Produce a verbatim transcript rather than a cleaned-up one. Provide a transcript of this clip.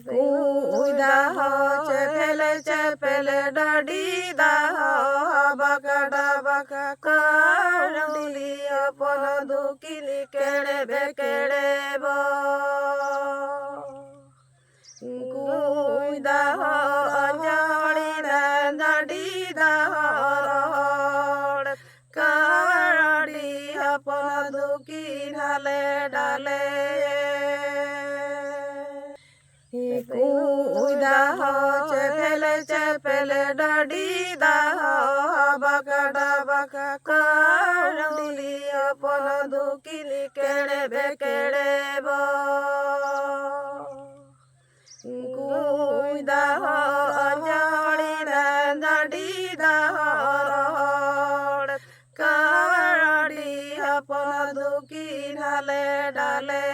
ᱠᱩᱸᱭ ᱫᱟᱜ ᱦᱚᱸ ᱪᱮᱯᱮᱞ ᱪᱮᱯᱮᱞ ᱰᱟᱹᱰᱤ ᱫᱟᱜ ᱦᱚᱸ ᱵᱟᱠᱟ ᱰᱟᱵᱟᱠᱟ ᱠᱟᱹᱣᱰᱤ ᱦᱚᱯᱚᱱ ᱫᱩᱠᱤᱱ ᱠᱮᱲᱮᱵᱮ ᱠᱮᱲᱮᱵᱚ᱾ ᱠᱩᱸᱭ ᱫᱟᱜ ᱦᱚᱸ ᱟᱸᱡᱟᱲᱤ ᱨᱮ ᱰᱟᱹᱰᱤ ᱫᱟᱜ ᱦᱚᱸ ᱨᱚᱦᱚᱲ ᱠᱟᱹᱣᱰᱤ ᱦᱚᱯᱚᱱ ᱫᱩᱠᱤᱱ ᱦᱟᱞᱮ ᱰᱟᱞᱮ᱾ ᱠᱩᱸᱭ ᱫᱟᱜ ᱦᱚᱸ ᱪᱮᱯᱮᱞ ᱪᱮᱯᱮᱞ ᱰᱟᱹᱰᱤ ᱫᱟᱜ ᱦᱚᱸ ᱵᱟᱠᱟ ᱰᱟᱵᱟᱠᱟ ᱠᱟᱹᱣᱰᱤ ᱦᱚᱯᱚᱱ ᱫᱩᱠᱤᱱ ᱠᱮᱲᱮᱵᱮ ᱠᱮᱲᱮᱵᱚ᱾ ᱠᱩᱸᱭ ᱫᱟᱜ ᱦᱚᱸ ᱟᱸᱡᱟᱲᱤ ᱨᱮ ᱰᱟᱹᱰᱤ ᱫᱟᱜ ᱦᱚᱸ ᱨᱚᱦᱚᱲ ᱠᱟᱹᱣᱰᱤ ᱦᱚᱯᱚᱱ ᱫᱩᱠᱤᱱ ᱦᱟᱞᱮ ᱰᱟᱞᱮ᱾